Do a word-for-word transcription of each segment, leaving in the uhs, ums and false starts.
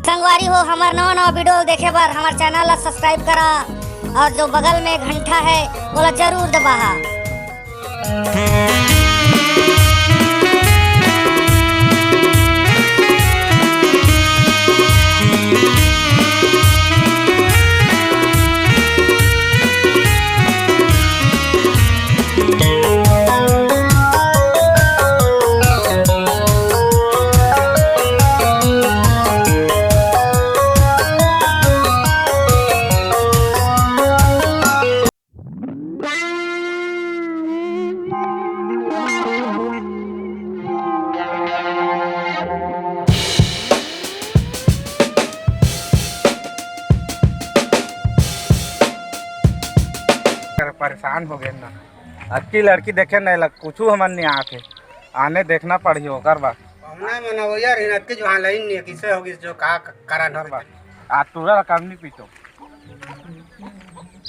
संगवारी हो, हमर नवा नवा वीडियो देखे बर हमर चैनल ला सब्सक्राइब करा और जो बगल में घंटा है, ओला जरूर दबाहा। परेशान हो गए ना, अतकी लड़की देखे नहीं लग, कुछ हमन नहीं आके आने देखना पड़ही ओकर बाद। हमना मन वो यार, इन अतकी जो हाँ लाइन नहीं, किसे होगी जो का कारण हो। आज तोरा काम नहीं पीतो।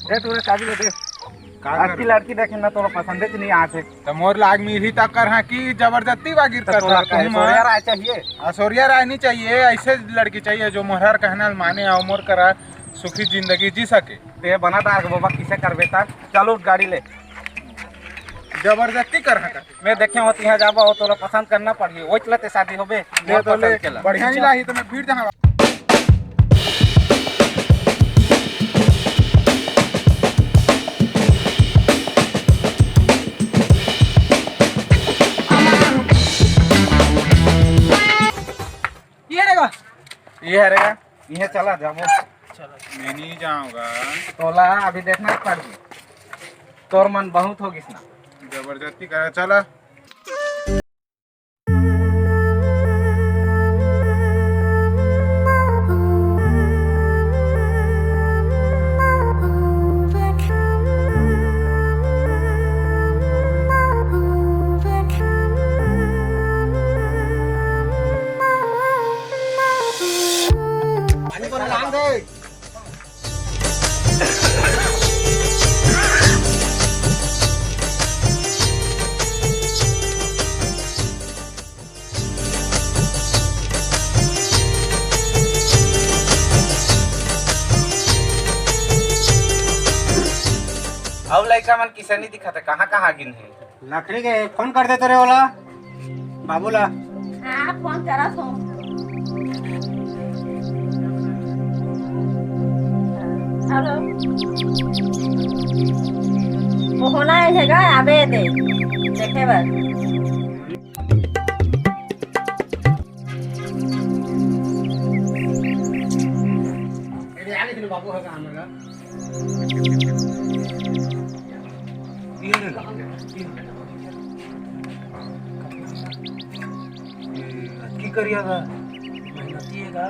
दे तोरे चाबी ले दे। का आज की करूं? लड़की देखे ना, तोला पसंद है कि नहीं आते? तो मोर लाग मिलही तब कर हाँ कि जबरदस्ती बागिर तो कर तोला रहा तुम। सोरिया राय चाहिए? आ, सोरिया राय नहीं चाहिए, ऐसे लड़की चाहिए जो मोहर कहना ल माने और मोर करा सुखी जिंदगी जी सके। ते बना तार के बाबा, किसे करबे तार? चलो गाड़ी ले। जबरदस्ती कर हाँ कर। मैं देखे होती है जाबो, तोला पसंद करना पड़ही, वो चलते शादी होबे। ये मोर तो ले, पसंद के ला। बढ़िया नहीं लाही तो मैं फिर जहाँ ये रहेगा। ये हरे का, ये चला जाबो। चलो। मैं नहीं जाऊंगा। तोला अभी देखना पड़ही, तोर मन बहुत हो गिस ना। जबरदस्ती करा, चला। अउ लइका मन किसनी दिखत हे, कहाँ कहाँ गिन हे? लकड़ी के फोन कर देते रे ओला, बाबू ला। हाँ, फोन करा तो। हेलो। वो होना है जगह, आबे दे, देखे बर। ये रे, ये रे। ये अतकी करिया गा। मेहनती हे गा।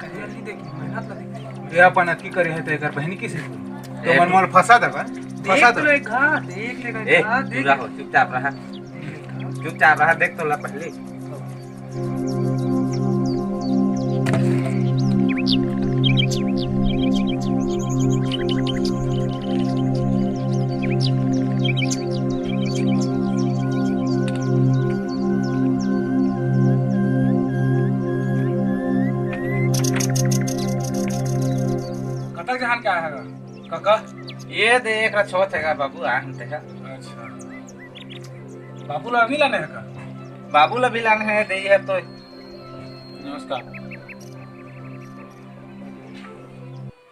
करिया नहीं देखी, मेहनत ला देखी। ये अपन अतकी करिया हे तो एकर बहिनी किसे? तो ए, मन मोल फंसा दगा। देख फंसा तो दगा। ले गा, देख ले गा, ए, गा, देख। पूरा हो, चुपचाप रहा। देख ले गा। चुपचाप रहा, देख तो ला पहले। कतक जहान के आय हगा, काका? ये दे, एक रा छोत हे गा बाबू, आन ते का। अच्छा। बाबू ला नहीं लाने हे का? बाबू ला भी लाने हे, दे ये तो। नमस्कार।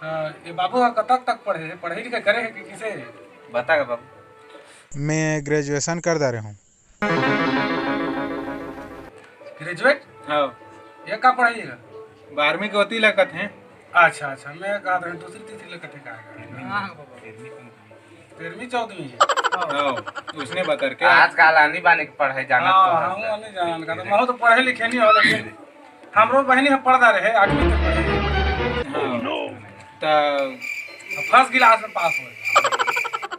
त ये बाबू हा कतक तक पढ़े हे? पढ़ाई लिखाई करे हे कि किसे? बता गा बाबू। मैं ग्रेजुएशन कर डारे हूँ। ग्रेजुएट? हाँ। ये का पढ़ाई हे? बारहवीं के ओती लगत हे। अच्छा, अच्छा, मैं कहा था दूसरी तीसरी लगत हे का? हाँ, हाँ, बाबा। तेरहवीं चौदहवीं। हाँ, उसने बता के। आजकल आनी बानी के पढ़ाई जानत हाँ, तो हस। हम आनी जान का, तो मैं तो पढ़े लिखे नहीं हो, लेकिन हमरो बहिनी ह पढ़ डारे हे, आठवीं तक पढ़े हे। हाँ। त फर्स्ट क्लास में पास हो।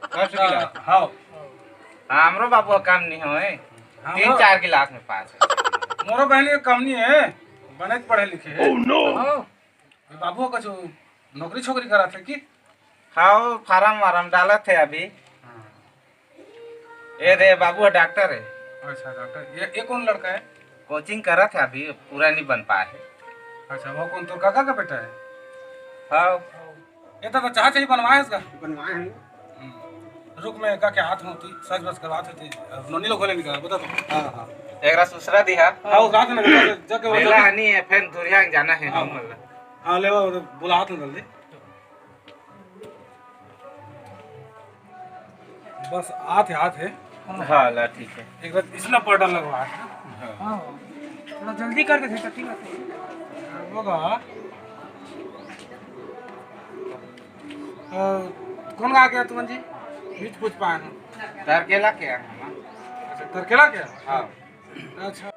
First class? हाँ। हाँ, हमरो बाबू ह कम नहीं होय। हमरो तीन चार क्लास में पास हे। मोरो बहिनी ह कम नहीं हे, बने पढ़े लिखे हे। हाँ। ये बाबू ह कुछ नौकरी छोकरी करत हे कि? हाँ, वो फार्म वार्म डालत हे अभी। हाँ। ये दे, बाबू ह डॉक्टर हे। अच्छा, डॉक्टर। ये, ये कौन लड़का हे? कोचिंग करत हे अभी, पूरा नहीं बन पाए हे। अच्छा, वो कौन, तोर काका का बेटा है? हाँ। ये तो चाह चाहिए, बनवाए इसका? बनवाए हैं। हम्म। रुक, मैं का क्या हाथ में होती, सच बस करवात होती। अब नोनी लोग खोले निकाल, बता तो। हाँ, हाँ। एक रात दूसरा दी है। हाँ, उस रात में जग के वो मेला जग हनी है, फिर दुरिया जाना है हाँ। हम मतलब। हाँ, ले वो बुलात में जल्दी। बस आत है, आत है। हाँ, ला ठीक है। एक बार इसना पाउडर लगवा है। हाँ। हाँ, थोड़ा जल्दी करके थे, कथी बात है? होगा। अ, कौन गा गया तुमन जी? बीच पूछ पाए हैं। तरकेला के हैं हम। अच्छा, तरकेला के? हाँ। अच्छा।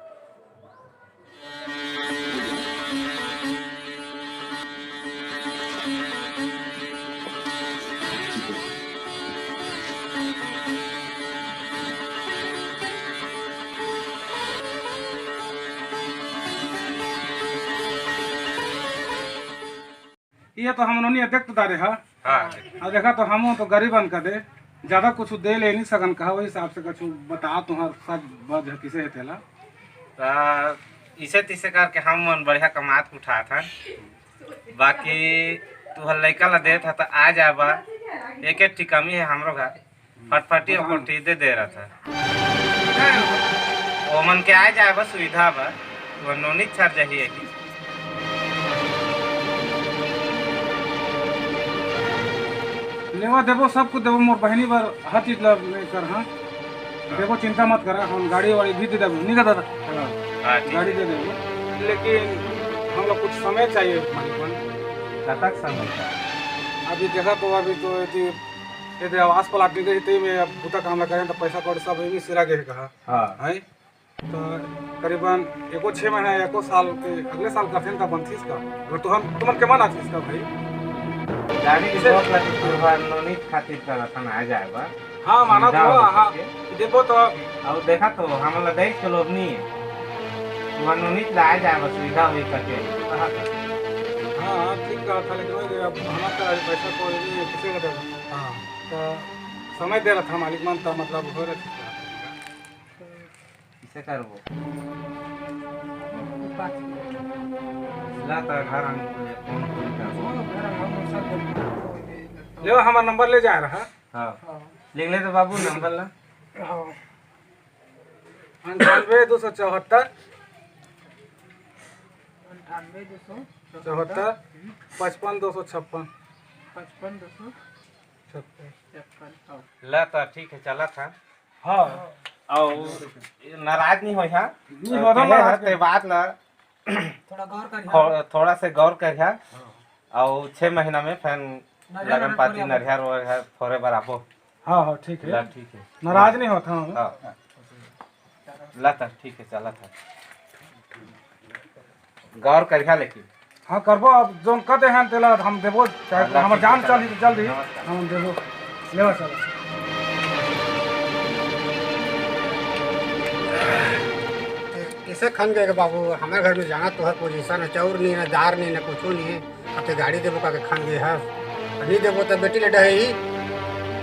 ये तो हम नोनी अध्यक्ष दारे हा। हाँ। अब देखा तो हम तो गरीबन का दे, ज्यादा कुछ दे ले नहीं सकन कहा, वही हिसाब से कुछ बता तुम्हार सब बज है किसे है तेला। त इसे तिसे करके हम मन बढ़िया कमात उठात हन। बाकी तू हर लइका ला देत ह त आ जाबा, एक एक ठी कमी है हमरो घर। फटफटी ओकर टी दे दे रहा था। ओमन के आ जाए बस सुविधा बा, वो नोनी छर जही है कि। लेवा देबो, सब कुछ देबो, मोर बहनी बर हर चीज ला मैं कर, हाँ। देबो, चिंता मत करा, हम गाड़ी वाड़ी भी दे देबो, नहीं कहता था? हाँ, ठीक। गाड़ी दे देबो, लेकिन हम लोग कुछ समय चाहिए मालिकन। कतक समय का? अभी देखा तो, अभी तो यदि, यदि आवास प्लाट नहीं गई, तो मैं अब बूता काम लगा तो पैसा कौड़ी सब यही सिरा गए कहा। हाँ। है? तो करीबन एको छः महीना, एको साल के, अगले साल करथे न, तब बनथी इसका। अगर तुहन, तुमन के मन आथे इसका भाई। गाड़ी के इसे शौक ला तो तू हर नोनी खातिर करत हन, आ जाए बा। हाँ, माना सुविधा तो, हो हाँ, सके। देखो तो। और देखा तो, हमन ला देख के लोभ नहीं है। तू हर नोनी ला आ जाए बा, सुविधा होई करके। कहा था। हाँ, हाँ, ठीक कहा था, लेकिन वही अब हमारे तो पैसा को नहीं है, किसे का देगा? हाँ। तो समय दे रहा था मालिक मन, तो मतलब हो रहा था। किसे करबो? ला त घर हम फोन फोन करबो। ले हमार नंबर ले जा रहा। हाँ। हाँ। लिख ले तो बाबू नंबर ला। हाँ। अंठानवे दो सौ चौहत्तर। अंठानवे दो सौ चौहत्तर, पचपन दो सौ छप्पन। पचपन दो सौ छप्पन। छप्पन, हाँ। ला त ठीक है, चला था। हाँ। और नाराज नहीं होई हा। नहीं होता कहे नाराज हा, ते बात ला थोड़ा गौर करिहा। थो-, थोड़ा से गौर करिहा। हाँ। और छह महीना में फिर नरियर लगन वरियर पाती फोरे नरियर वरियर फोरे बर आबो। हाँ, हाँ, ठीक है। ला, ठीक है। नाराज नहीं होता हूँ। हाँ। ला त, ठीक है, चला था। गौर करिहा लेकिन। हाँ, करबो, अब जोन कह दे हैं, तेला हम देबो, चाहे हाँ, हमर ठीक है, जान चल ही तो चल रही, नमस्कार। हम देबो, लेवा चलो। कैसे खन गए बाबू, हमारे घर में जाना तो है, पोजीशन है, चाउर नहीं है, ना दार नहीं है, ना कुछ नहीं है। अब ते गाड़ी देबो का के खन गए है, नहीं देबो तो बेटी ले डहे ही।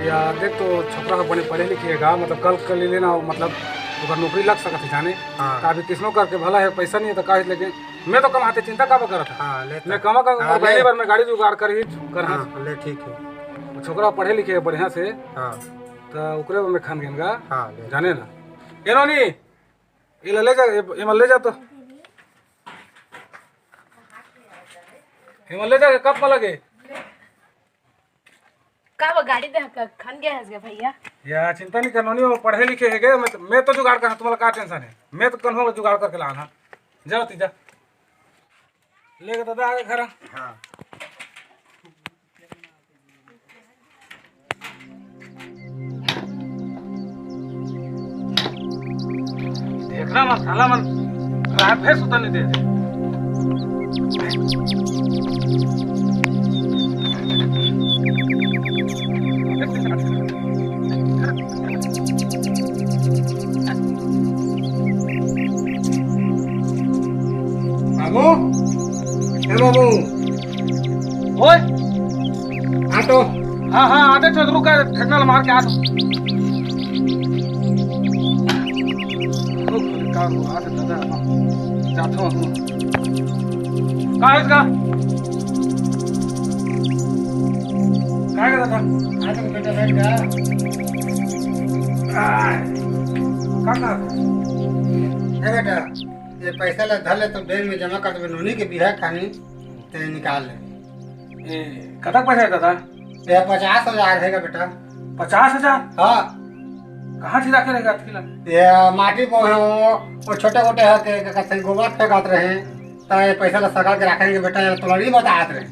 या देख तो छोकरा बने पढ़े लिखे है गा, मतलब कल कर ले लेना, मतलब ओकर नौकरी लग सकत है जाने। हाँ। तो अभी किसनो करके भला है, पैसा नहीं है तो काहे, लेकिन मैं तो कमाते चिंता काबर करत है? हाँ, ले तो। मैं कमा कर हाँ, मोर बहनी ले। बर मैं गाड़ी जुगाड़ कर ही कर हाँ। हाँ, ले ठीक है। छोकरा पढ़े लिखे है बढ़िया से। हाँ। तो ओकरे बर मैं खान गेन गा। हाँ, ले। जाने ना। ए नोनी, ये ले, ले जा, ये, ये ले जा तो। ये ले जा, कब लगे? का वो गाड़ी दे क-, खन गया है इसका भैया? या चिंता नहीं कर नोनी, वो पढ़े लिखे है के, मैं तो, मैं तो जुगाड़ कर, तुम्हारा का टेंशन है, मैं तो कन्हो जुगाड़ करके लाना। जाओ ती जा, लेके दादा आगे घर। हाँ। देखना मत साला मन, रात भर सुता नहीं दे। बाबू, ए बाबू। ओए। आ तो। हाँ, हाँ, आते तो रुक, ठेकना मार के आ तो। रुक, का हुआ, आ तो दादा, जाता हूँ। का है इसका? का है दादा? आ तो बेटा बैठ जा। आ, का, का? ए बेटा, ये पैसा ला धर ले तो बैंक में जमा कर देबे, नोनी के बिहा खानी ते निकाल ले। ए, कतक पैसा है दादा? ये पचास हजार रहेगा बेटा। पचास हजार? हाँ। कहाँ छिरा के रहेगा अतकी ला? ये माटी वो है, वो, वो छोटे मोटे है के, के, के गोबर फेंकात रहे, तो ये पैसा ला सगा के रखेंगे बेटा, ये तो नहीं बतात रहे।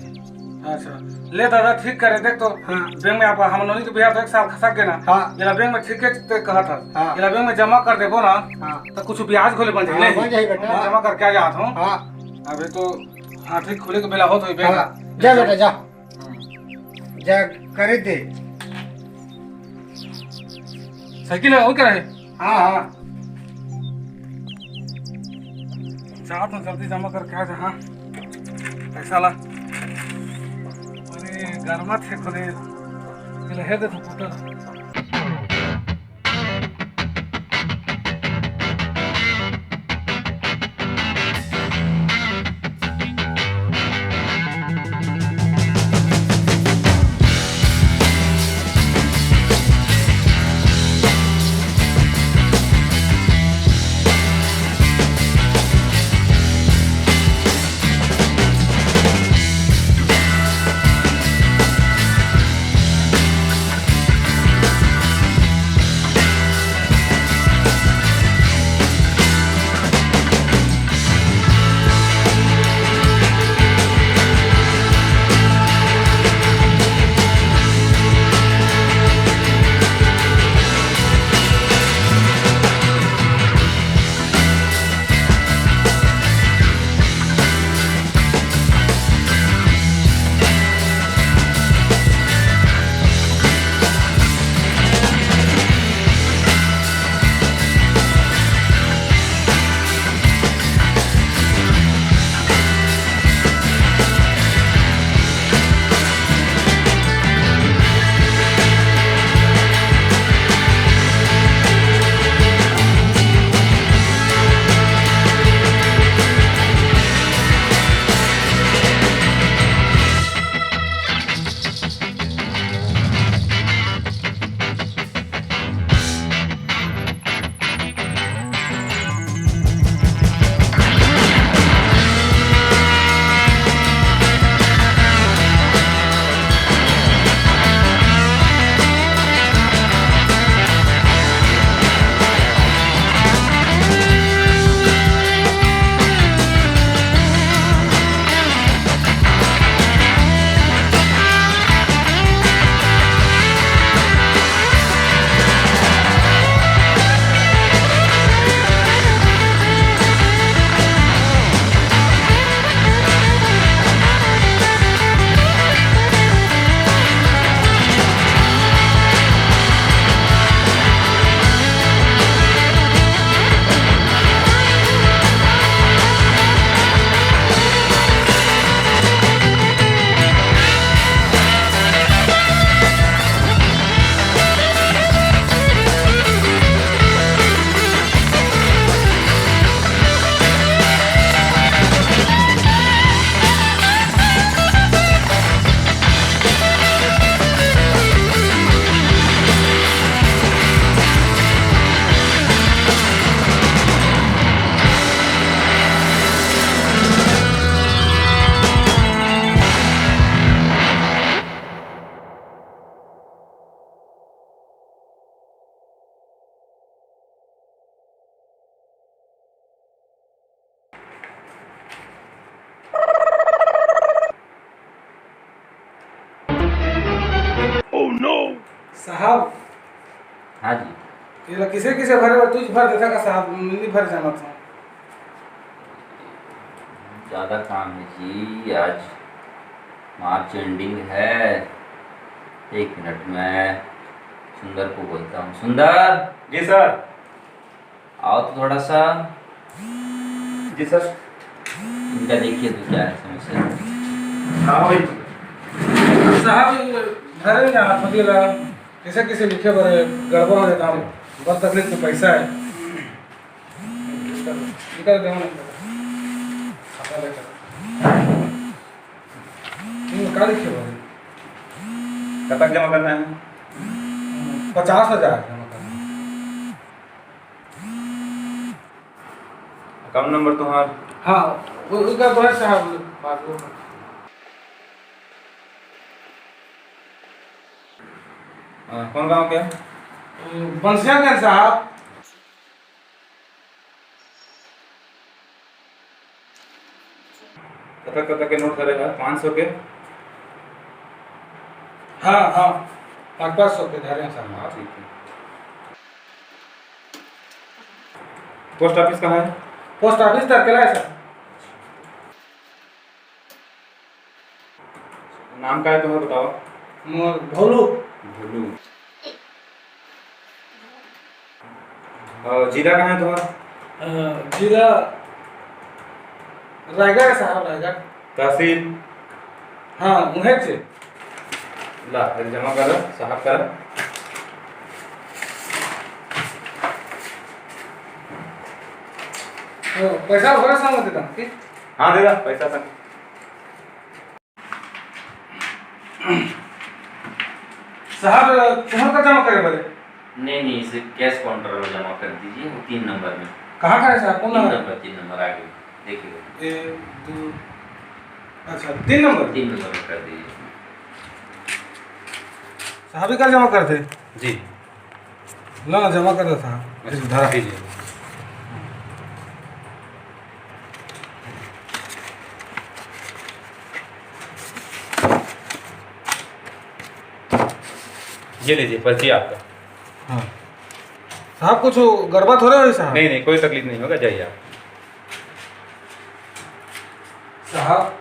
अच्छा, ले दादा, ठीक करे, देख तो। हाँ। बैंक में आप हम नोनी के बिहा तो एक साल खसक के ना। हाँ। ये ला बैंक में ठीक है ते कहत हस। हाँ। ये ला बैंक में जमा कर देबो ना। हाँ। तो कुछ ब्याज घलो बन जाही, हाँ, नहीं? बन जाही बेटा। हाँ, जमा करके आ जात हूँ। हाँ। अबे तो हाँ, ठीक, खुले के बेला होत होई बैंक। हाँ, जा बेटा, जा। जा, करे दे। साइकिल है, वो क्या है? हाँ, हाँ। जा तो जल्दी जमा करके आ जा, हाँ। पैसा ला। अरे, गरमा थे खुले। ये ले, हे दे तो पुत्र। साहब, हाँ जी। एला किसे किसे भरे बर, तुझ भर देता का साहब, मैं नहीं भर जानत हूँ। ज्यादा काम है जी, आज मार्च एंडिंग है। एक मिनट, मैं सुंदर को बोलता हूँ। सुंदर। जी सर। आओ तो थोड़ा सा। जी सर। इनका देखिए तो क्या है समस्या। हाँ भाई। साहब, ये भरे ना हाथ में ला, किसे किसे लिखे बर गड़बड़ हो जाता हूँ, बहुत तकलीफ में पैसा है। निकल, निकल दे ना। खाता लेकर। हम्म, का लिखे भाई? कतक जमा करना है? पचास हजार जमा करना है। अकाउंट नंबर तुम्हार? हाँ, वो, उसका तो है साहब, बात वो। हाँ, कौन गांव के? बंसियागंज साहब। कतक, कतक के नोट धरे हव? पाँच सौ के? हाँ, हाँ, पाँच, पाँच सौ के धरे हैं साहब। हाँ, ठीक है। पोस्ट ऑफिस कहाँ है? पोस्ट ऑफिस तरकेला है सर। नाम का है तुम्हारा, बताओ। मोर भोलू। भोलू। और जिला कहाँ है तुम्हारा? अ, जिला रायगढ़ है साहब, रायगढ़। तहसील? हाँ, उहें से। ला, फिर जमा कर, साहब कर। तो पैसा वगैरह सब देता हूँ, ठीक? हाँ, दे दा, पैसा सब। साहब, तुम्हारा का जमा करे बोले? नहीं, नहीं, इसे कैश काउंटर में जमा कर दीजिए, वो तीन नंबर में। कहाँ का है साहब? कौन तीन नंबर? नंबर, तीन नंबर आगे, देखिए। एक, दो, अच्छा, तीन नंबर? तीन नंबर में कर दीजिए। साहब ही का जमा करते? जी। ला, जमा कर देता। अच्छा, धरा। कीजिए। ये लीजिए पर्ची आपका। हाँ। साहब, कुछ गड़बड़ थोड़े होई साहब? नहीं, नहीं, कोई तकलीफ नहीं होगा, जाइए आप। साहब,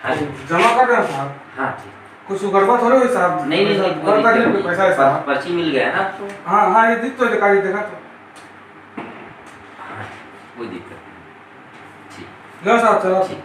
हाँ जी। जमा कर रहे हैं साहब। हाँ, ठीक। कुछ गड़बड़ थोड़े होई साहब? नहीं, नहीं, नहीं, कोई बड़ा दिक्कत तकलीफ नहीं। पैसा है साहब। पर्ची मिल गया ना आपको? हाँ, हाँ, ये दिख तो, दिखा, ये देखा तो। हाँ, कोई दिक्कत नहीं। ठीक। लो साहब, चलो। ठीक।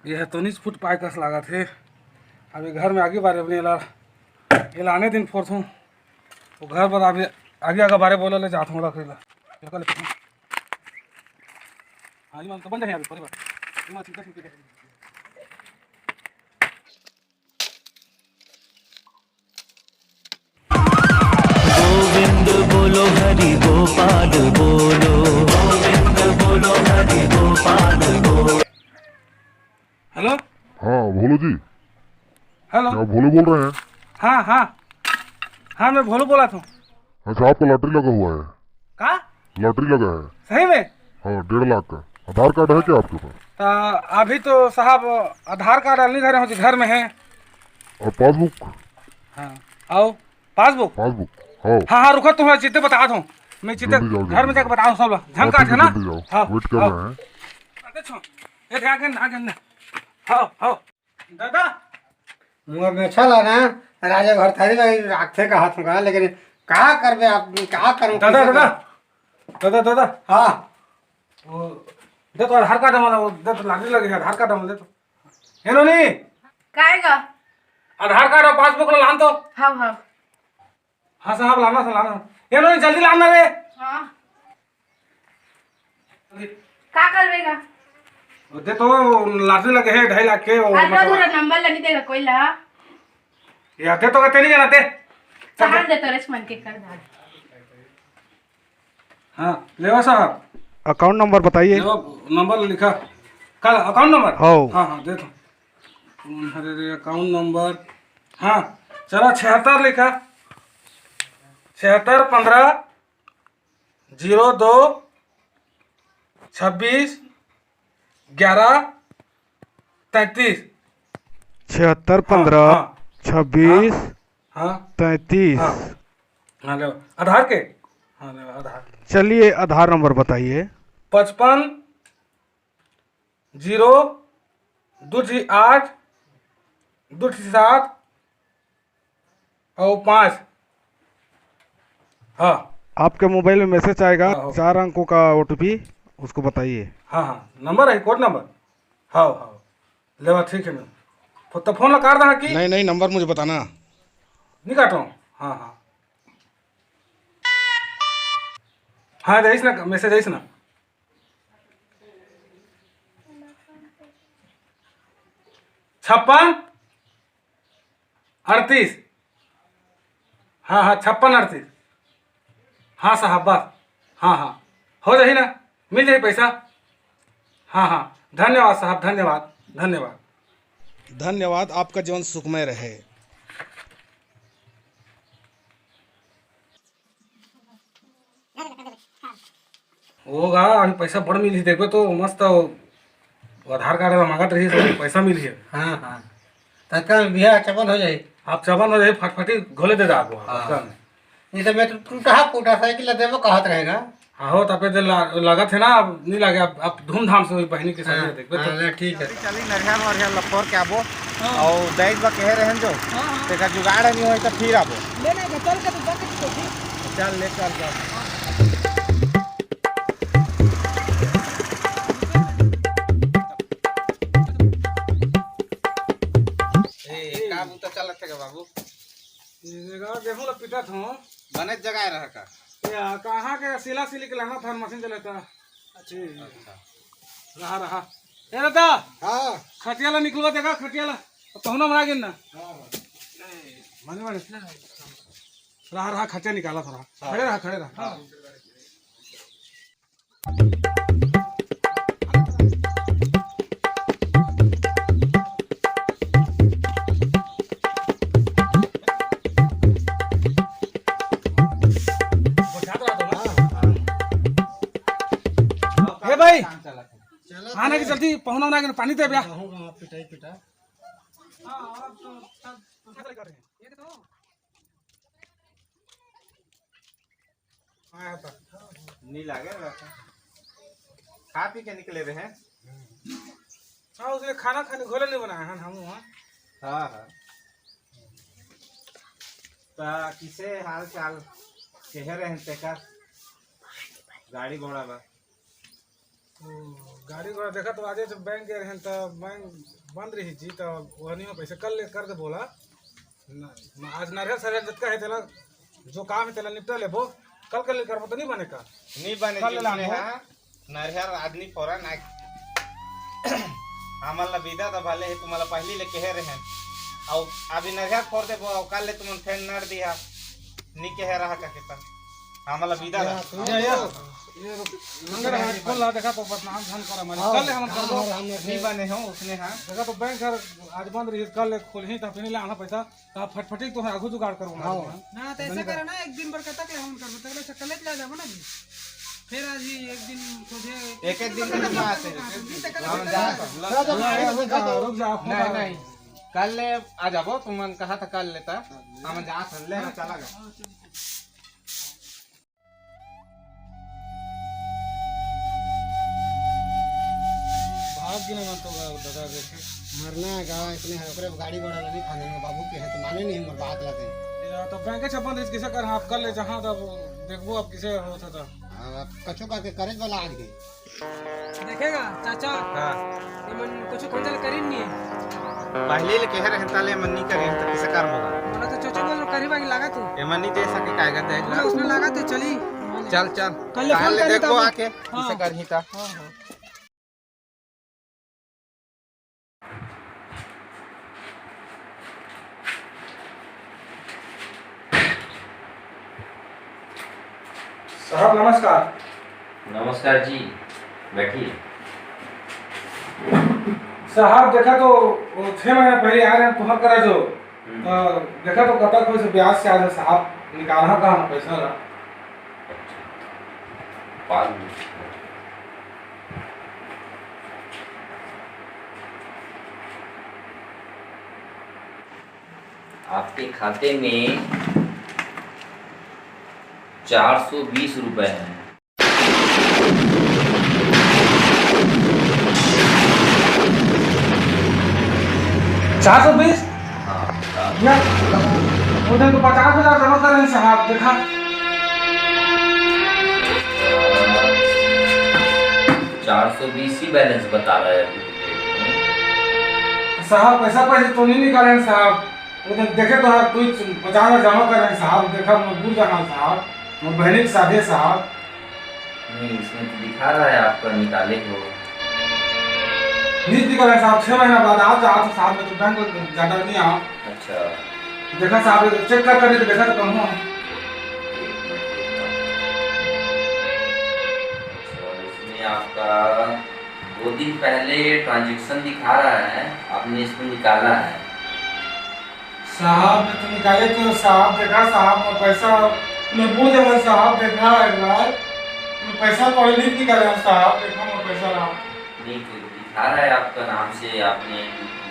ये ह तो नीच फुट पाए कस लागत हे। अभी घर में आगी बारे बने ला, ये लाने दिन फोरथूं। वो घर पर अभी आगी आगा बारे बोले ले जात हूँ रख ला। ये कर ले। हाँ, ये तो बन जाए अभी परिवार। ये मत चिंता चिंता। गोविंद बोलो, हरि गोपाल बोलो, गोविंद बोलो, हरि गोपाल बोलो। हेलो। हाँ, भोलू जी। हेलो। क्या भोलू बोल रहे हैं? हाँ, हाँ। हाँ, मैं भोलू बोला था। अच्छा, आपका लॉटरी लगा हुआ है। का? लॉटरी लगा है। सही में? हाँ, डेढ़ लाख का। आधार कार्ड है क्या आपके पास? तो अभी तो साहब आधार कार्ड नहीं धरे हो जी, घर में है। और पासबुक? हाँ, आओ। पासबुक? पासबुक, हाँ। हाँ, हाँ, रुको, तुम्हें चित्ते बता दूँ। मैं चित्ते जल्दी जाओ, घर में जल्दी जाके जाओ। बता दूँ सब लोग। हाँ, झमका ठीक है, है ना? जल्दी जाओ। हाँ, वेट कर हाँ। रहे हैं। अरे छो, ये ध्यान, ध्यान, ध्यान। हाँ, हाँ। दादा। मोर मेछा ला ना, राजा घर थारी ला राखथे कहा तुमका, लेकिन का करबे आप, का करूं, दादा, कैसे दादा। करूं? दादा, दादा। हाँ। वो, दे तो आधार कार्ड वाला, वो दे तो लाटरी लगे है, आधार कार्ड वाला दे तो। हे नोनी। काय गा? आधार कार्ड और पासबुक ला लान तो। हाँ, हाँ। हाँ साहब, लाना से लाना। हे नोनी, जल्दी लाना रे। हाँ। का करबे गा? दे तो, लाटरी लगे हे ढाई लाख के, वो आधा मतलब अधूरा नंबर ला नहीं देगा कोई ला। या दे तो, तेरी जना दे। सहान दे तो रेच मन के कर डाल। हाँ, लेवा साहब। अकाउंट नंबर बताइए। लेवा, नंबर लिखा। का अकाउंट नंबर? हाँ। हाँ, हाँ, दे तो। अरे रे, अकाउंट नंबर। हाँ, चला, छिहत्तर लिखा। छिहत्तर पन्द्रह ज़ीरो दो छब्बीस ग्यारह तैंतीस। छिहत्तर हाँ, पन्द्रह हाँ। छब्बीस हाँ, हाँ। तैंतीस। हाँ। हाँ, ले आधार के। हाँ, ले आधार। चलिए, आधार नंबर बताइए। पचपन ज़ीरो दो ठी आठ दो ठी सात और पाँच। हाँ। आपके मोबाइल में मैसेज आएगा, हाँ, हो। चार अंकों का ओटीपी, उसको बताइए। हाँ, हाँ, नंबर है, कोड नंबर। हाँ, हाँ। लेवा, ठीक है ना। फो-, तो फोन ला काट देना कि नहीं, नहीं, नंबर मुझे बताना। नहीं काटो। हाँ, हाँ। हाँ, आइस ना, मैसेज आइस ना। छप्पन अड़तीस। हाँ, हाँ, छप्पन अड़तीस। हाँ साहब, बस। हाँ, हाँ, हो जाही ना, मिल जाही पैसा। हाँ, हाँ, धन्यवाद साहब, धन्यवाद, धन्यवाद। धन्यवाद, आपका जीवन सुखमय रहे। वो गा, अभी पैसा बड़ मिलही, देखबे तो मस्त, वो आधार कार्ड ला मांगत रही, सब पैसा मिलही। हाँ, हाँ। तत्काल बिहा चपन हो जाई। आप चपन हो जाई, फटफटी घोले दे जाबो, हाँ। तत्काल में। नहीं तो मैं तो टूटा फूटा साइकिल ला देबो कहत रहेगा। हाँ हो, तबे दे ला-, लागत है ना, अब नहीं लागे, अब, अब धूमधाम से होई बहिनी के शादी, हाँ, देखबे तो। हाँ, ले, ठीक है। चली नरिहर वरिहर ला फोर के आबो, हाँ। और दाई बा कहे रहन जो, हाँ, हाँ। तेकर जुगाड़ नहीं होई तो फिर आबो। ले, ले, चल के तू जाके तू देखी। चल, ले, चल, चल। ए, का बूता चलत हे गा बाबू? ये जगह गेहूं ला पीटत हूँ। बने जगह रह का? या, कहाँ के सिला सिली के लाना था, मशीन चलाता। अच्छा। रहा, रहा। ए दादा, हाँ। खटिया ला निकलवा देगा, खटिया ला। पहुना मना गिन ना। हाँ, हाँ। माने, माने। रहा, रहा, खटिया निकाला था, रहा। हाँ। खड़े रहा, खड़े रहा। हाँ। ए भाई, चला। आना कि जल्दी पहुना उना के पानी दे बे। हाँ, हाँ, पिटाई पिटा। हाँ, तो। नहीं लागे रहा। खा पी के निकले रहे। हाँ, उसने खाना खाने घोले नहीं बनाया है, हम वहाँ। हाँ, हाँ। ता किसे हाल चाल कहे रहे तेकर गाड़ी घोड़ा बा? ओ, गाड़ी घोड़ा देखा तो आज तो बैंक गए रहन, तो बैंक बंद रही जी, तो वहनी में पैसे कल ले कर दे बोला। न, न, आज नरिहर सरिहर जतका है तेला, जो काम है तेला निपटा लेबो, कल कल ले करबो तो नहीं बने का? नहीं बने कल जी, ले लाबो। हाँ, नरिहर आदमी फोरन आ, हमन ला विदा दा भले है, तुम्हारा पहली ले कहे रहन, और अभी नरिहर फोर देबो, और कल ले तुमन फेन नड़ दिया, नहीं कहे रहा का कितना। हमला विदा ला। ये, ये, ये रुक। मंगल है, कल ला देखा तो बदनाम झन कर हमारे। हाँ, कल ले हमन कर दो। हाँ, हम नहीं बने हो उसने, हाँ। देखा तो बैंक घर आज बंद रही, कल ले खोलही तो फिर ले आना पैसा। तो आप फटफटी तो है, आगू जुगाड़ करो ना। हाँ। ना, तो ऐसा करो ना, एक दिन बर कतक ले हमन करबो, तक ले चक्कर ले चला जाबो ना जी। फिर आज ही एक दिन सोझे एक, एक दिन के बाद से। हम जा। रुक जा, रुक जा, नहीं, नहीं। कल ले आ जाबो, तुमन कहा था कल लेता। हम जा, ले ना, चला गया। भाग गिना मन तो गा-, दादा देखे। मरना है गा, इतने है, ओकरे गाड़ी घोड़ा लगी खाने में, बाबू के है तो माने नहीं मोर बात ला दे। या तो बैंक के छप्पन रिस किसे कर, हाँ, आप कर ले जहाँ तब देखबो अब किसे होता था। हाँ, अब कछु करके करे वाला आज गई। देखेगा चाचा, हाँ। ये मन कुछ खंजल करीन नहीं है। पहले ले कहे रहे ताले मन नहीं करे तो किसे कर होगा? बोला तो चाचा बोल करी बाकी लागत है। ये मन नहीं दे सके कायगा देख ला। उसने लागत है, चली। चल, चल। कल ले काल फोन ले कर देखो लेता हूँ। आके, हाँ। किसे कर ही था। हाँ, हाँ। साहब, नमस्कार। नमस्कार जी, बैठिए। साहब, देखा तो, वो छह महीना पहले आए रहे तुम्हारे करा जो, हम्म। तो देखा तो कतक होइस ब्याज से आज साहब निकालना कहाँ पैसा ला। अच्छा, पाँच मिनट। आपके खाते में चार सौ बीस रुपए हैं। चार सौ बीस? हाँ, चार सौ। यार, उधर तो पचास हजार जमा कर रहे हैं साहब, देखा। चार सौ बीस ही बैलेंस बता रहा है अभी। साहब, पैसा पैसे तो नहीं निकाले हैं साहब। उधर देखे तो है, कोई पचास हजार जमा कर रहे हैं साहब, देखा, मजबूर जमा साहब, वो बहनी के साथ है साहब। नहीं, इसमें तो दिखा रहा है आपका निकाले हो। नहीं निकाले साहब, छह महीना बाद आज, आज साहब, मैं तो बैंक ज़्यादा नहीं आया। अच्छा। देखा साहब, चेक कर कर तो देखा तो कम हो। अच्छा, इसमें आपका दो दिन पहले ट्रांजैक्शन दिखा रहा है, आपने इसको निकाला है। साहब, मैं तो निकाले थे साहब, देखा साहब, मैं पैसा, मैं बोल देगा साहब, देखा एक बार, मैं पैसा तो अभी नहीं निकाला साहब, देखा मैं पैसा रहा। नहीं, तो दिखा रहा है आपका नाम से, आपने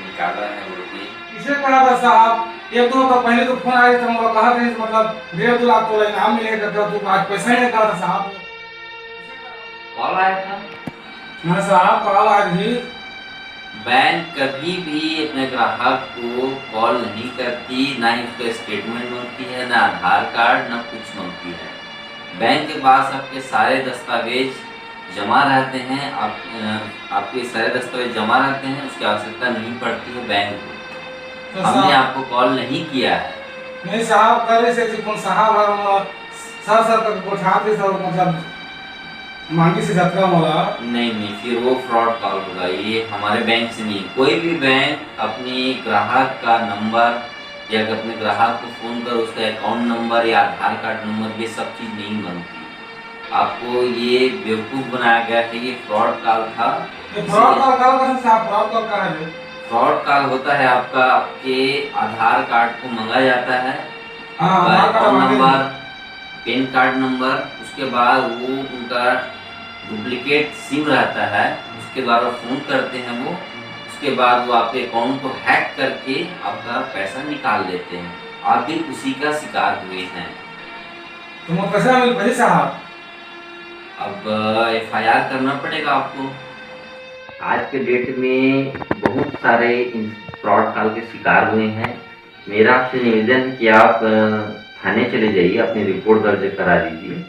निकाला है बोल के। इसे कहा था साहब, एक दो हफ्ता पहले तो फोन आया था, मतलब कहा था, मतलब डेढ़ दो लाख तो इनाम मिलेगा, तो आज पैसा नहीं निकाला था साहब। कॉल आया था? हाँ साहब, कॉल आया था। बैंक कभी भी अपने ग्राहक को कॉल नहीं करती, ना ही उसका स्टेटमेंट मांगती है, ना आधार कार्ड, ना कुछ मांगती है। बैंक के पास आपके सारे दस्तावेज जमा रहते हैं, आप, अ, आपके सारे दस्तावेज जमा रहते हैं, उसकी आवश्यकता नहीं पड़ती है बैंक को। तो हमने साहब आपको कॉल नहीं किया है। नहीं साहब, करे से जी कौन साहब है, हम सर सर तक पहुँचा दे सर, मतलब मांगी से जतरा मोला। नहीं, नहीं, फिर वो फ्रॉड कॉल होगा, ये हमारे बैंक से नहीं। कोई भी बैंक अपनी ग्राहक का नंबर या अपने ग्राहक को फ़ोन कर उसका अकाउंट नंबर या आधार कार्ड नंबर, ये सब चीज़ नहीं मांगती। आपको ये बेवकूफ़ बनाया गया है, ये फ्रॉड कॉल था। ये इसीलिए फ्रॉड कॉल, कॉल कैसे साहब, फ्रॉड कॉल कहाँ है? फ्रॉड कॉल होता है आपका, आपके आधार कार्ड को मंगा जाता है, हाँ, आपका आधार कार्ड अकाउंट मांगे। नंबर, पैन कार्ड नंबर, उसके बाद वो उनका डुप्लीकेट सिम रहता है, उसके द्वारा फ़ोन करते हैं वो, उसके बाद वो आपके अकाउंट को हैक करके आपका पैसा निकाल लेते हैं। आप भी उसी का शिकार हुए हैं। तो मैं पैसा मिल पाई साहब? अब एफआईआर करना पड़ेगा आपको। आज के डेट में बहुत सारे इन फ्रॉड कॉल के शिकार हुए हैं। मेरा आपसे निवेदन है कि आप, अ, थाने चले जाइए, अपनी रिपोर्ट दर्ज करा दीजिए।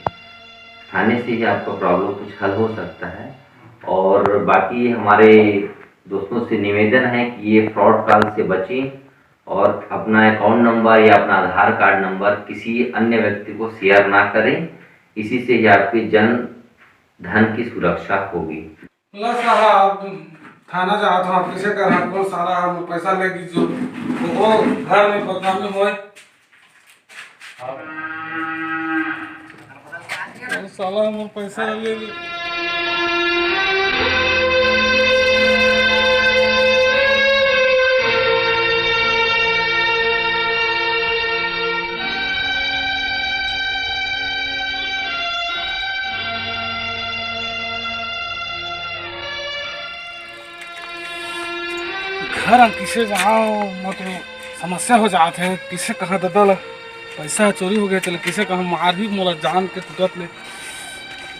थाने से ही आपका प्रॉब्लम कुछ हल हो सकता है। और बाकी हमारे दोस्तों से निवेदन है कि ये फ्रॉड कॉल से बचें और अपना अकाउंट नंबर या अपना आधार कार्ड नंबर किसी अन्य व्यक्ति को शेयर ना करें। इसी से ही आपके जन धन की सुरक्षा होगी। ला साहब, थाना जात हूँ, आप कैसे कर रहा, कौन सारा हम पैसा ले लीजिए, वो घर में बदनामी होए। कौन साला हमर पैसा ले ली? घर हम किसे जाओ, मतलब समस्या हो जात है, किसे कहा दादा ला पैसा चोरी हो गया, चले किसे कहा मार ही मोला जान के तुरंत ले,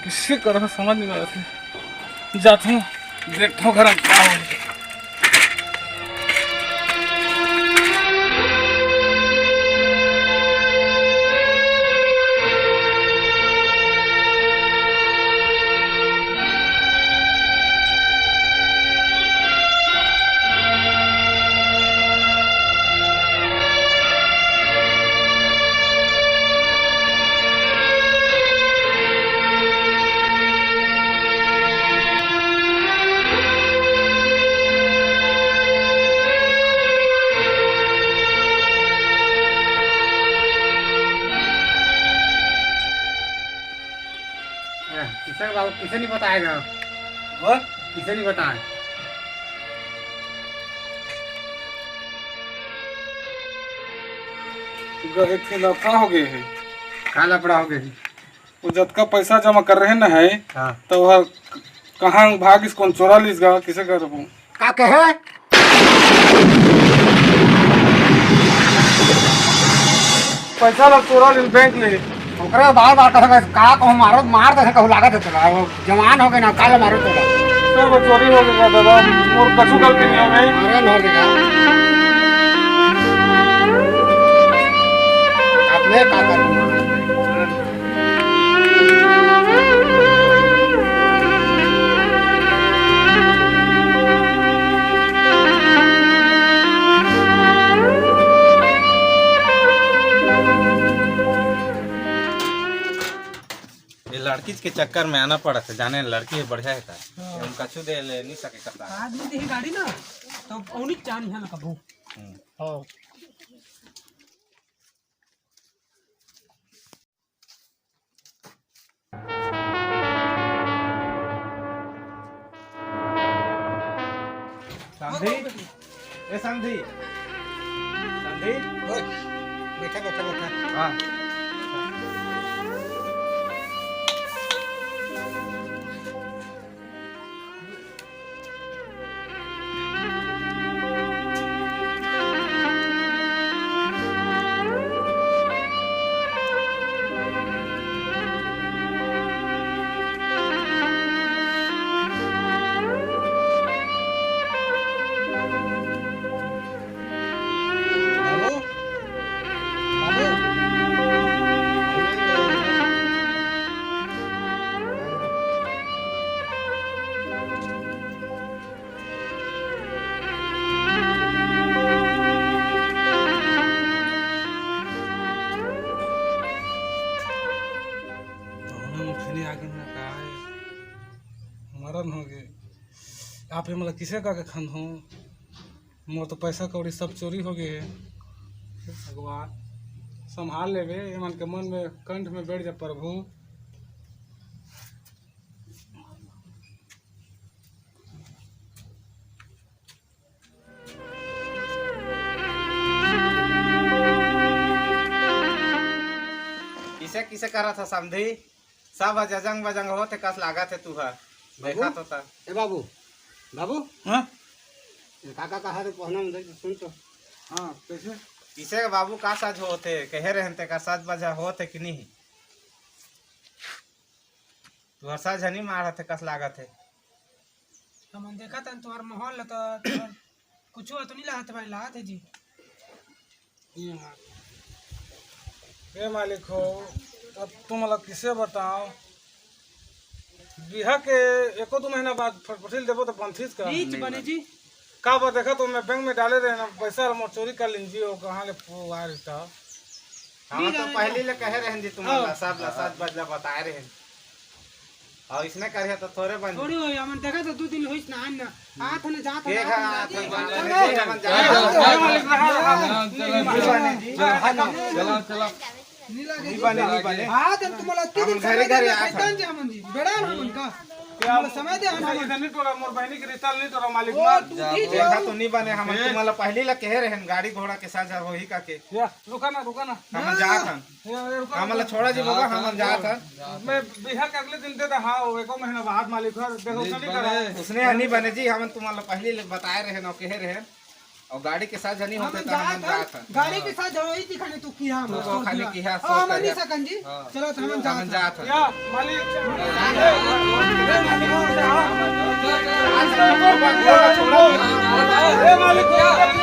किसे कहा समझ नहीं आते। जाथों, देखथों घर में का हो। किसे नहीं बताएगा? हाँ? किसे नहीं बताए? गए फिर लफड़ा हो गए है। का लफड़ा हो गए है? वो जतका पैसा जमा करे रहे ना है, हाँ। तो वह कहाँ भागिस, कोन चोरा लिस गा, किसे करबो? का कहे? पैसा ला चोरा लिस बैंक ले। ओकरे बार बार कहे, "का कहूँ, मारो, मार दे, कहूँ लागत है तोला।" वो जवान हो गए ना, काल मारो तोला। सब चोरी हो गया दादा, मोर कछु गलती नहीं हो गई। अरे, हो गया। अब मैं का करूँ? ये लड़की के चक्कर में आना पड़ा था, जाने लड़की बढ़िया है का? हाँ। हम कछु दे ले नहीं सके कता। आदमी देही गाड़ी ना, तो उन्हीं जान है ना कबू। हम्म। हाँ। समधी, ए समधी, समधी। ओए, बैठा, बैठा, बैठा। हाँ। पहुना मुखिनी आगे ना का है, मरन हो गे। आप ये मला किसे का के खन हो, मोर तो पैसा कौड़ी सब चोरी हो गए है। हे भगवान, संभाल लेवे, ये मन के मन में, कंठ में बैठ जा प्रभु। किसे किसे करा था समधी? सब ह जजंग बजंग होत हे कस लागत हे तू ह। बाबू? देखा तो ता। ए बाबू, बाबू? हाँ? ये काका कहा रे पहुना में देख सुन तो। हाँ, कैसे? किसे के बाबू का साज होत हे? कहे रहन ते का साज बजा होत हे कि नहीं? तुहर साज हनी मारत हे कस लागत हे। हमन देखत हन तुहर माहौल ल त तुहर कुछू ह तो नहीं लागत भाई, लागत हे जी। ए मालिक हो, अब तुम लोग किसे बताओ, बिहा के एको दो महीना बाद फटफटिल देबो तो बनथीस का? नहीं जी, बने जी। का बात देखा तो मैं बैंक में डाले रहे ना, पैसा मोर चोरी कर लीन जी, वो कहाँ ले पो-, आ रही था। हम नहीं तो रहे पहले ना। ले कहे रहन जी, तुम हाँ। ला सब ला सच बजला बताए रहन। और इसने करिया तो थोड़े बन थोड़ी होई, हमन देखा तो दो दिन होइस ना, आन ना। आत हन जात हन, के आत हन घर जात आत हन। हन, चल, हमन जात हन। चल, चल, चल, चल। चला, चला। नहीं लगे नहीं जी। बने, नहीं बने। हाँ, जब तुम्हारा तीन हमन दिन घरे, समय घरे देना आत हन। खैतान जे हमन जी। बेड़ा ना हमन का। क्या तुम्हारा समय दे हमन। इधर नहीं टोला, मोर बहनी के रिश्ता नहीं टोला मालिक ओ, ना। तू ठीक देखा है। तो नहीं बने, हमन ए। तुम्हारा पहले ला कहे रहन, गाड़ी घोड़ा के साझा होही का के। या, रुका ना, रुका ना। हमन जात हन। ए, ए, रुका, हमन ला रुका। छोड़ा जी बाबा, हमन जात हन। मैं बिहा के अगले दिन दे दे, हाँ, वो एको महीना बाद मालिक घर, देखो, नहीं चली बने। करा। उसने नहीं बने जी, हमन तुम्हारा पहले ले बताए रहन और कहे रहन। और गाड़ी के साथ जनी होते हमन तो हमन जात हन। जात हन। गाड़ी के साथ जरूरी थी खाने तू किया हम तो छोड़ खाने दिया। की है, अब सोच हमन कर नहीं सकन जी। हाँ। चलो तो हमन हमन जात हन। जात हन। या, मालिक। ए, मालिक।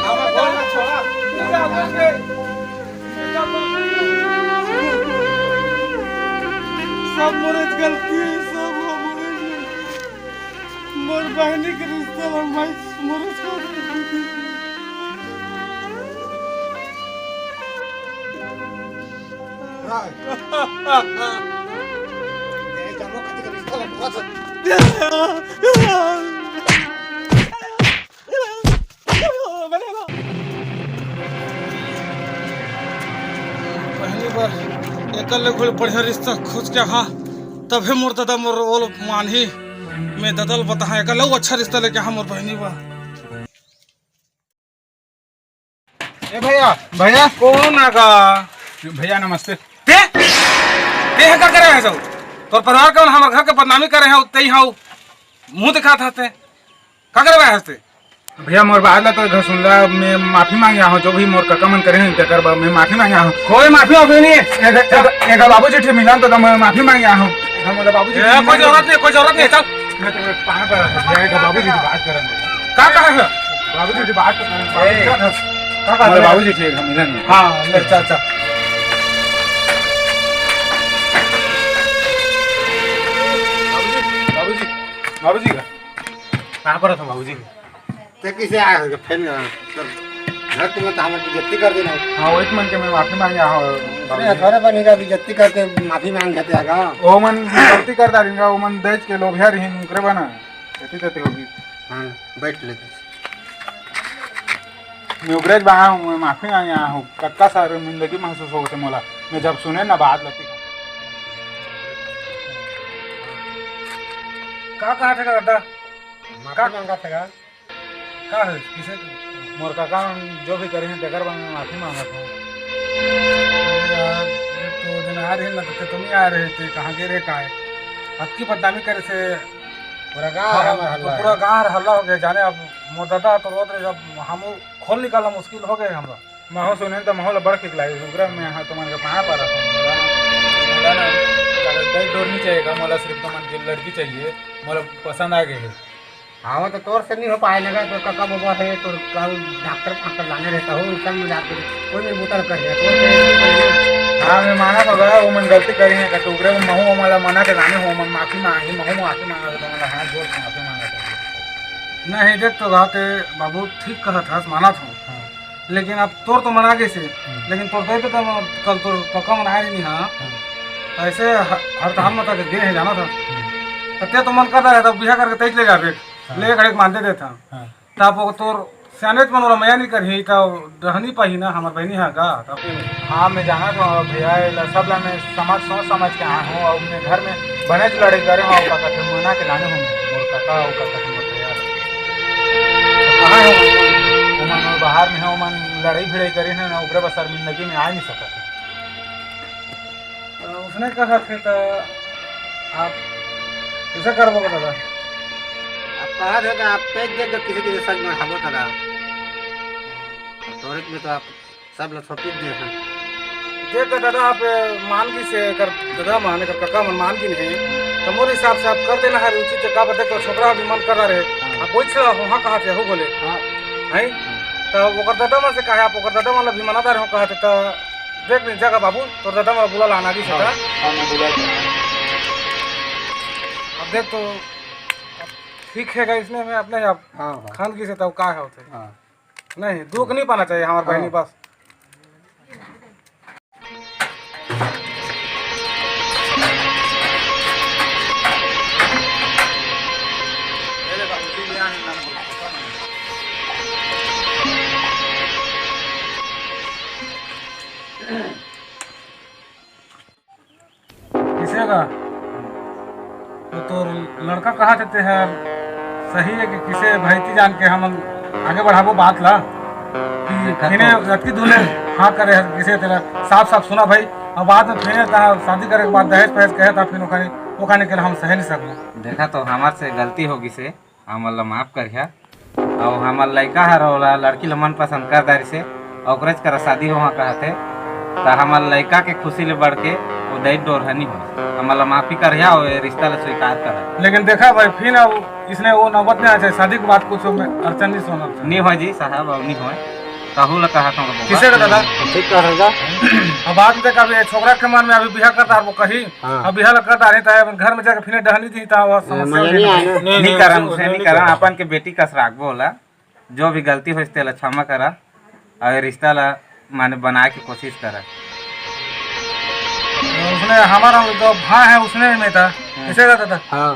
हमन छोड़ा। सब मोरे गलती है, सब मोरे गलती। मोर बहनी के रिश्ता ला माई मोरे छोड़ के दे दी। हाय। ये जम्मो कति के रिश्ता ला बुरा से। पहली बार एकल ले कोई बढ़िया रिश्ता खोज के, हाँ। तभे मोर ददा मोर ओल मानही। मैं ददा ल बताहा, एकर लऊ अच्छा रिश्ता लेके आहा मोर बहिनी बा। ए भैया, भैया। कौन आगा? भैया नमस्ते। ते? ते ह का करे हे सब? तोर परिवार के हमर घर के बदनामी करे हे, तेही हव। मुंह दिखात हस ते। का करे हस ते? भैया, मोर बात ला तो घर सुन ला, मैं माफी मांगे आहूं, जो भी मोर कका मन करे हैं, तेकर बर मैं माफी मांगे आहूं। कोई माफी वाफी नहीं है। एकर, एकर, एकर बाबूजी ठे मिलन तो, तो मैं माफी मांगे आहूं। एकर मोला बाबूजी ए, ठे कोई मिलन जरूरत तो नहीं, कोई जरूरत नहीं, चल। मैं तो पाँव पड़त हूं, भैया, एकर बाबूजी से बात करन दे। का कहा है? बाबूजी से बात करन दे। ए, का कहा मोला है? बाबूजी ठे मिलन। हाँ, ले, चल, चल। बाबूजी, बाबूजी, बाबूजी का? पाँव पड़त हूं बाबूजी। ते किसे आए हो फेर? घर तुमने तो हमर बेइज्जती कर देना। हाँ, वही मन के मैं माफी मांगे आहूं। अरे, थोड़े बनी का बेइज्जती करके माफी मांग जाते आगा। ओ मन गलती कर डारिन गा, ओ मन दहेज के लोभिया रहिन, उनकरे बना। एती तेती होगी। हाँ, बैठ ले। मैं उगरेज बा आहूं, मैं माफी मांगे आहूं। कतका शर्मिंदगी महसूस होत हे मोला। मैं जब सुने ना बात लती। का कहा थे का दादा? माफी मांगा थे का? का है? किसे? मोर काका मन जो भी करे हैं, तेकर बर मैं माफी मांगत हूँ। अरे यार, ये तो दिन आ रहे ना, तो तुम ही आ रहे थे, कहाँ गे रहे, का है? अतकी बदनामी करे से पूरा गाँव हाँ, हमार हल्ला तो पूरा है। गाँव हल्ला हो गया, जाने अब मोर दादा तो रोत रहे, जब हम खोल निकालना मुश्किल हो गए हमरा। महू सुनेन त महू ला बड़ ठीक लागिस। उगरा में हाँ, तुमन के पाँव पड़त हूँ। मोला, मोला ना, कागज दई डोर नहीं चाहिए का, मोला सिर्फ तुमन के लड़की चाहिए, मोला पसंद आ गई है। हाँ, वो तो तोर से नहीं हो पाए ना, तोर कका बबा है, तोर कल डॉक्टर फाक्टर लाने रहता हो, उनका में जाके कोई नहीं बोतल कर दिया, तोर से नहीं हो पाए ना। हाँ, मैं मानत हूँ गा, वो मन गलती करी है, कटे उगरे में महू ओमला मना के लाने हो, मन माफी मांगी, महू माफी मांगा, तो मतलब हाथ जोड़ के माफी मांगा था। नहीं, देख तो गा ते बाबू ठीक कहत हस, मानत हूँ। हाँ। लेकिन अब तोर तो मना गइसे, हम्म। लेकिन तोर दे तो कल तोर कका मन आए नहीं, हाँ। हम्म। ऐसे ह-, हड़ताल में तक गे है, जाना था। हम्म। तो ते तो मन करता रहता, बिहा करके तेज ले जाबे, हाँ। ले खड़े के मान दे देता। हाँ। तब वो तोर सियानेच मन वाला मया नहीं करही, तो रहनी पाही ना, हमार बहनी हा का, तब हाँ, मैं जाना था भैया, एला सब ला मैं समझ, सोच समझ के आया हूँ, और मैं घर में बने लड़ाई करे हूँ, और का कहते मना के लाने हूँ मैं, मोर काका, और का कहते मोर भैया। तो कहाँ है वो? वो मन बाहर में है, वो मन लड़ाई भिड़ाई करे हैं ना, उगरे बस शर्मिंदगी में आ नहीं सकता। तो उसने कहा थे तो आप कैसे करबो दादा? आप कहा थे तो आप पेज देख के किसी किसी सच में हबो दादा। तोरे में तो आप सब ला सौंपी दे हैं। देख दादा, आप मान गिसे, कर दादा मान, कर काका मन मान गिन है, तो मोर हिसाब से आप कर देना है उचित। का बता, तो छोकरा अभी मन कर रहा है, हाँ। आप पूछ रहा हो, हाँ, कहा थे हो बोले, हाँ। है? हाँ। तो ओकर दादा मन से कहा, आप ओकर दादा मन ला भी मना दार हो कहा थे, तो देख नहीं जगह बाबू, तो दादा मन बुला लाना भी हाँ, सकता। हाँ, मैं बुला दूंगा। अब देख तो ठीक है, इसने में अपने आप हाँ, हाँ। खान की से तब का है होते। हाँ। नहीं, दुख नहीं पाना चाहिए हमारे बहनी हाँ। पास। किसे का? तो तोर लड़का कहा थे, ते हर सही है कि किसे भाई ती जान के हमन आगे बढ़ाबो बात ला कि देखा फिने तो अतकी दूने हाँ करे हर किसे तेरा साफ साफ सुना भाई। अब बाद में फिने कहा शादी करे के बाद दहेज पहेज कहे था, फिर ओखाने ओखाने के हम सहे नहीं सकबो। देखा तो हमार से गलती हो गिसे। हमन ला माफ करिहा। अउ हमर लइका हर ओला लड़की ला मन पसंद कर डारिस हे, ओकरेच करा शादी होहा कहत हे, त हमर लइका के खुशी ले बढ़ के ओ दई डोरहा नी होय। हमन ला माफी करिहा अउ ए रिश्ता ला स्वीकार करा। लेकिन देखा भाई, फिर अब इसने वो नौबत नहीं आना चाहिए, शादी के बाद कुछ में अड़चन नहीं होना चाहिए। नहीं होय जी साहब, अब नहीं होय। कहू ला कहा था बबुआ। किसे का दादा? ठीक कहा था। अब बात देख, अभी छोकरा के मन में अभी बिहा करता है, वो कही हाँ। अब बिहा ला कर डारे त अपन घर में जाके फिर डहनी दी त वो समस्या मजा नहीं आना। नहीं, नहीं, नहीं करन, उसे उसे नहीं नहीं करन, करन। अपन के बेटी कस राखबो ओला। जो भी गलती होइस तेला क्षमा करा, अउ ए रिश्ता ला माने बनाए के कोशिश करा। उसने हमारा जो भाई है उसने में था, हम्म। किसे का दादा? हाँ।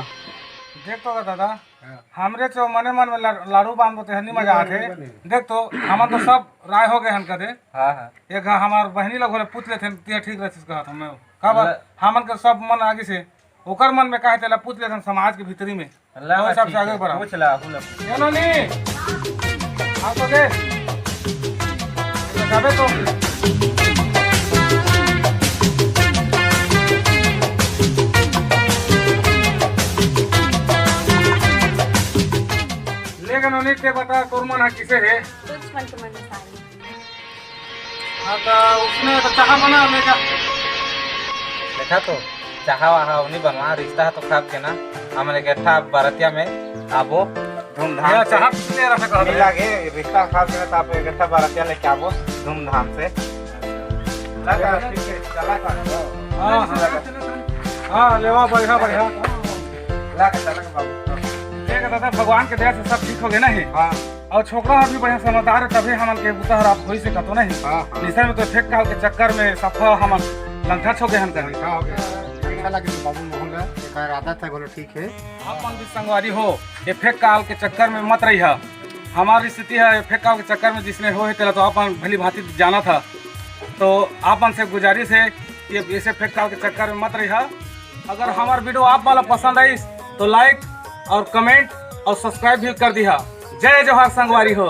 देख तो का दादा, हाँ। हमरे जो मने मन में ला-, लाड़ू बांध बोते हनी मजा आथे। नहीं, नहीं। देख तो हमन तो सब राय हो गए हन कदे। हाँ, हाँ। एक हमार बहनी लोग होले पूछ लेते हैं, तिया ठीक रहते इसका हाथ में। का बात? हमन के सब मन आगे से ओकर मन में का हे, तेला पूछ लेथन समाज के भीतरी में। ला, वो हिसाब से ठीक आगे हे, बढ़ा। पूछ ला, पूछ ला। ए नोनी, आ तो दे। जाबे तो। ले गे नोनी, ते बता, तोर मन हा किसे हे? कुछ मन के मन में सारी। हाँ, तो उसने तो चाहा बना, ले जा। देखा तो, चाहा वाहा नहीं बनवा, रिश्ता तो खाब के ना, हमन एक ठा बरतिया में आबो, धूमधाम ये से। चाहा पीते रहा था, मिला के रिश्ता खाब के ना, तो आप एक ठा बरतिया लेके आबो, धूमधाम से। ला का, ठीक हे, चला का। हाँ, हाँ। हाँ, लेवा, बढ़िया, बढ़िया। ला का, चला का बाबू। देख दादा, भगवान के दया से सब ठीक हो गए ना ही। हाँ। अउ छोकरा ह भी बढ़िया समझदार हे, तभे हमन के बुता हर आप होई से कतो नहीं। हाँ, हाँ। निशा में तो फेंक काल के चक्कर में सफा हमन लंगठा छो गे हन कहीं। लंगठा हो गया। अच्छा लगे तो बाबू मोहन ला, एकर आदत हे, बोलो ठीक हे। आप मन भी संगवारी हो, ये फेंक काल के चक्कर में मत रही हा। हमार स्थिति हे, ये फेंक काल के चक्कर में जिसने हो हे, तेला तो आप मन भली भांति जाना था। तो आप मन से गुजारिश हे कि ये ऐसे फेंक काल के चक्कर में मत रही हा। अगर हमार वीडियो आप वाला पसंद आइस, तो like और comment और subscribe भी कर दिहा। जय जोहार संगवारी हो।